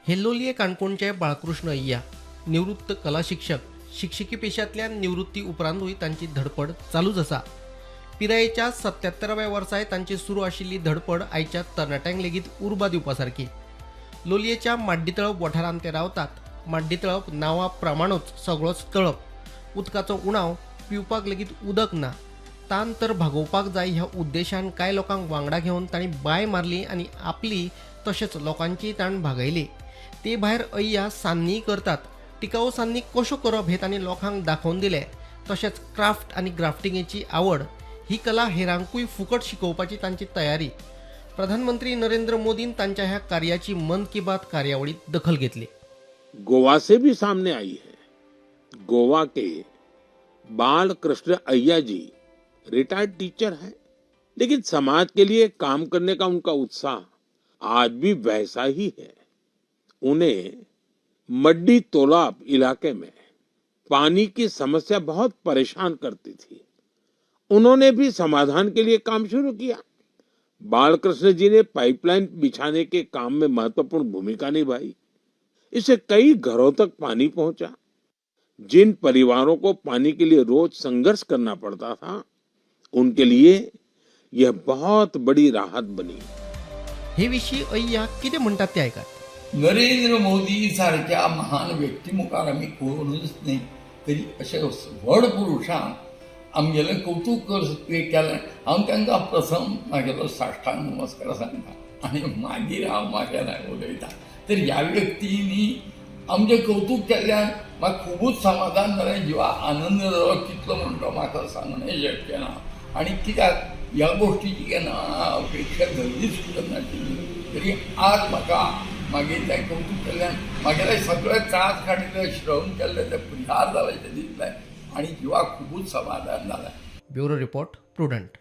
हे लोलये काणकोणचे बाळकृष्ण अय्या निवृत्त कला शिक्षक. शिक्षकी पेशांतल्यान निवृत्ती उपरांतूय तांची धडपड चालूच आसा. पिरायेच्या 77व्या वर्साय तांची सुरू आशिल्ली धडपड आयच्या तरणाट्यांक लेगीत उर्बा दिवपा सारकी. लोलयेच्या माड्डी तळप वाठारांत ते रावतात. माड्डी तळप नांवा प्रमाणूच सगळोच तळप. उदकाचो उणाव, पिवपाक लेगीत उदक ना. तान तर भागोवपाक जाय ह्या उद्देशान कांय लोकांक वांगडा घेवन तांणी बांय मारली आनी आपली तशेंच लोकांची ताण भागयली. ते भायर अय्या सान्नीय करतात. टिकाऊ सान्नी कश्यो करप हें तांणी लोकांक दाखोवन दिलें. तशेंच क्राफ्ट आनी ग्राफ्टिंगेची आवड, ही कला हेरांकूय फुकट शिकोवपाची तांची तयारी. प्रधानमंत्री नरेंद्र मोदीन तांच्या ह्या कार्याची मन की बात कार्यावळीत दखल घेतली. गोवा से भी सामने आई है. गोवा के बाल कृष्ण अय्या जी रिटायर्ड टीचर हैं, लेकिन समाज के लिए काम करने का उनका उत्साह आज भी वैसा ही है. उन्हें मड्डी तोलाब इलाके में पानी की समस्या बहुत परेशान करती थी. उन्होंने भी समाधान के लिए काम शुरू किया. बालकृष्ण जी ने पाइपलाइन बिछाने के काम में महत्वपूर्ण भूमिका निभाई. इससे कई घरों तक पानी पहुंचा. जिन परिवारों को पानी के लिए रोज संघर्ष करना पड़ता था, उनके लिए यह बहुत बड़ी राहत बनी. हे विशीं अय्या कितें म्हणटात तें आयकात. नरेंद्र मोदी सारक्या महान व्यक्ती मुखार आमी कोणूच न्ही, तरी अशे व्हड पुरुशान आमगेलें कौतूक केलें. हांव तांकां प्रथम म्हागेलो साश्टांग नमस्कार सांगता आनी मागीर हांव म्हागेलें उलयता. तर ह्या व्यक्तींनी आमचें कौतूक केल्ल्यान म्हाका खुबूच समाधान जालें, जिवाक आनंद जालो. कितलो म्हणटा म्हाका सांगणें शक्य ना. आनी कित्याक ह्या गोश्टीची केन्ना अपेक्षा धरलीच सुद्दां नाशिल्ली, तरी आज म्हाका मागीर तें कौतूक केल्ल्यान म्हागेले सगळे त्रास काडिल्ले, श्रम केल्ले ते परिहार जाले, दिसलें आनी जिवाक खुबूच समाधान जालें. Bureau report, prudent.